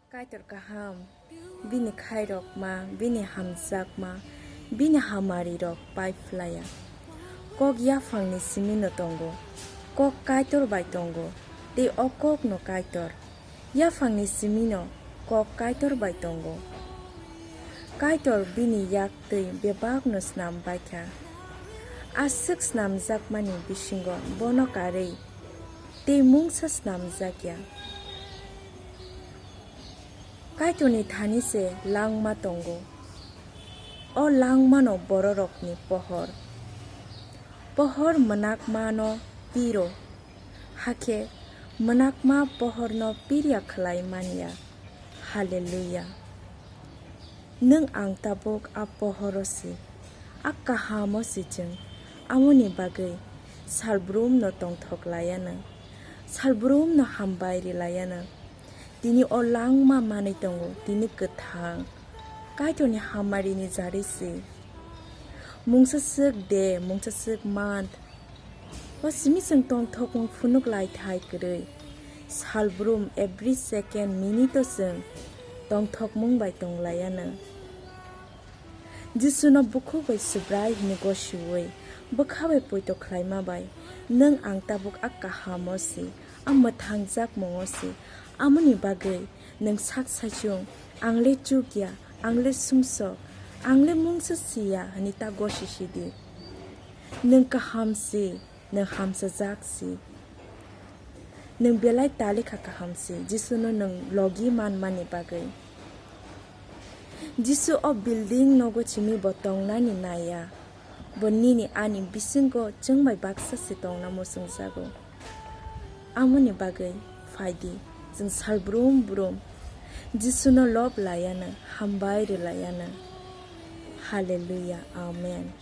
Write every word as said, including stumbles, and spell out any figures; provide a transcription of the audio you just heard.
Kaitor kaham, bini khairokma, bini hamjakma, bini hamarirok pai phlaya. Kok yaphangni simino tongo, kok Kaitor bai tongo, tei o kokno Kaitor. Yaphangni simino kok Kaitor bai tongo. Kaitor bini yak twi bebakno snam baikha. Aswk snamjakmani bisingo bono karwi tei mungsa snamjakya. Kaitorni thani se langma tongo. O langmano bororokni pohor. Pohor mwnakmano piro, hakhe mwnakma pohorno pirya khlai manya. Hallelujah. Nwng ang tabuk a pohoro si, a kahamo si chwng, amoni bagwi salbrumno tongthok laianw, salbrumno hambai ri laianw. Tini o langma manwi tongo, tini kwthang. Kaitorni hamarini jari si. Mungsa swk de, mungsa swk mant. O simi chwng tongthokmung phunuk lai thai kwrwi. Salbrum every second, minute o chwng tongthokmung bai tong laianw. Jisuno bukhuk bai Subrai hwnwi gosiwi, bwkha bai poito khlaima bai, nwng ang tabuk a kahamo si, a mwthangjakmungo si, amoni bagwi nwng sak saichung, ang le chukya, ang le sumsok, ang le mungsa siya hwnwi ta gosi sidi. Nwng kaham si, nwng hamchajak si. Nwng belai talikha kaham si, Jisuno nwng logi manmani bagwi. Jisu o building nogo chimi bo tongnani naiya. Bo nini ani bisingo chwng bai baksa se tongna muchungjago. Amoni bagwi phaidi, chwng salbrum brum Jisuno lob laianw, hambai rwlaianw. Hallelujah, Amen.